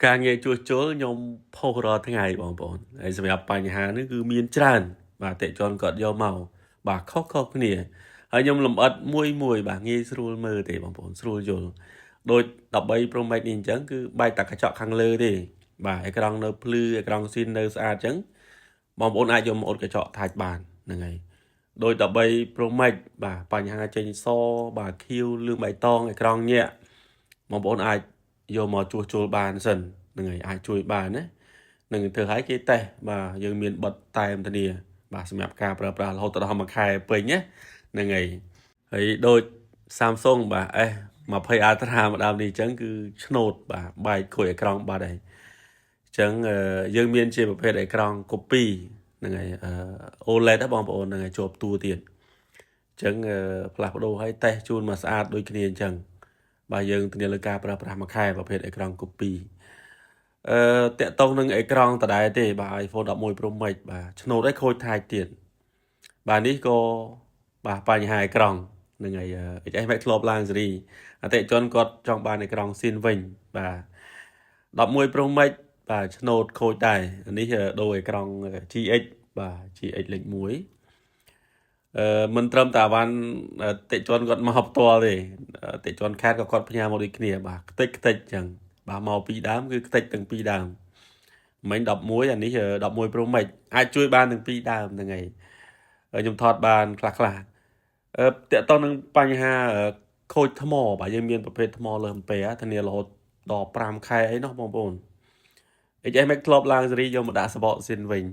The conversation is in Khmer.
ការងារជួសជុលខ្ញុំផុសរាល់ថ្ងៃបងប្អូនហើយសម្រាប់បញ្ហានេះគឺមានច្រើន បាទអតិជនគាត់យកមកបាទខុសៗគ្នាហើយខ្ញុំលម្អិតមួយមួយបាទងាយស្រួលមើលទេបងប្អូនស្រួលយល់ដូច13 Pro Max នេះអញ្ចឹងគឺបែកតែកញ្ចក់ខាងលើទេបាទអេក្រង់នៅភ្លឺអេក្រង់ស៊ីននៅស្អាតអញ្ចឹងបងប្អូនអាចយកមកអ៊ុតកញ្ចក់ថាច់បានហ្នឹងហើយដូច13 Pro Max បាទបញ្ហាចេញសបាទខៀវលឿងបៃតងអេក្រង់ញាក់បងប្អូនអាចយកមកជួសជុលបានសិនហ្នឹងហើយអាចជួយបានណានឹងធ្វើឲ្យគេតេស្តបាទយើងមានបិទតែមធានាបាទសម្រាប់ការប្រើប្រាស់រហូតដល់មួយខែពេញណាហ្នឹងហើយហើយដូច Samsung បាទ S 20 Ultra ម្ដងនេះអញ្ចឹងគឺឆ្នោតបាទបែកខូចអេក្រង់បាត់ហើយអញ្ចឹងយើងមានជាប្រភេទអេក្រង់ copy ហ្នឹងហើយ OLED ណាបងប្អូនហ្នឹងហើយជាប់តួទៀតអញ្ចឹងផ្លាស់ប្ដូរឲ្យតេស្តជូនមកស្អាតដូចគ្នាអញ្ចឹងបាទយើងធានាលើការប្រើប្រាស់មួយខែប្រភេទអេក្រង់ copy តាក់តងនឹងអេក្រង់ដដែលទេបាទ iPhone 11 Pro Max បាទឆ្នោតឲ្យខូចថាយទៀតបាទនេះក៏បាទបញ្ហាអេក្រង់ហ្នឹងហើយ XS Max ធ្លាប់ឡើងស៊េរីអតិជនគាត់ចង់បានអេក្រង់ស៊ីនវិញបាទ11 Pro Max បាទឆ្នោតខូចដែរនេះដូរអេក្រង់ GX បាទ GX លេខ1មិនត្រឹមតែអាវ៉ាន់តិជនគាត់មកផ្ទាល់ទេតិជនខេតក៏គាត់ផ្ញើមកដូចគ្នាបាទខ្ទេចខ្ទេចអញ្ចឹងបាទមកពីរដើមគឺខ្ទេចទាំងពីរដើមមិញ11អានេះ11 Pro Max អាចជួយបានទាំងពីរដើមហ្នឹងហើយខ្ញុំថតបានខ្លះខ្លះតាក់ទងនឹងបញ្ហាខូចថ្មបាទយើងមានប្រភេទថ្មលើអំពែធានារហូតដល់5ខែអីណោះបងប្អូន XS Max ធ្លាប់ឡើងស៊េរីយកមកដាក់សបកស៊ីនវិញ។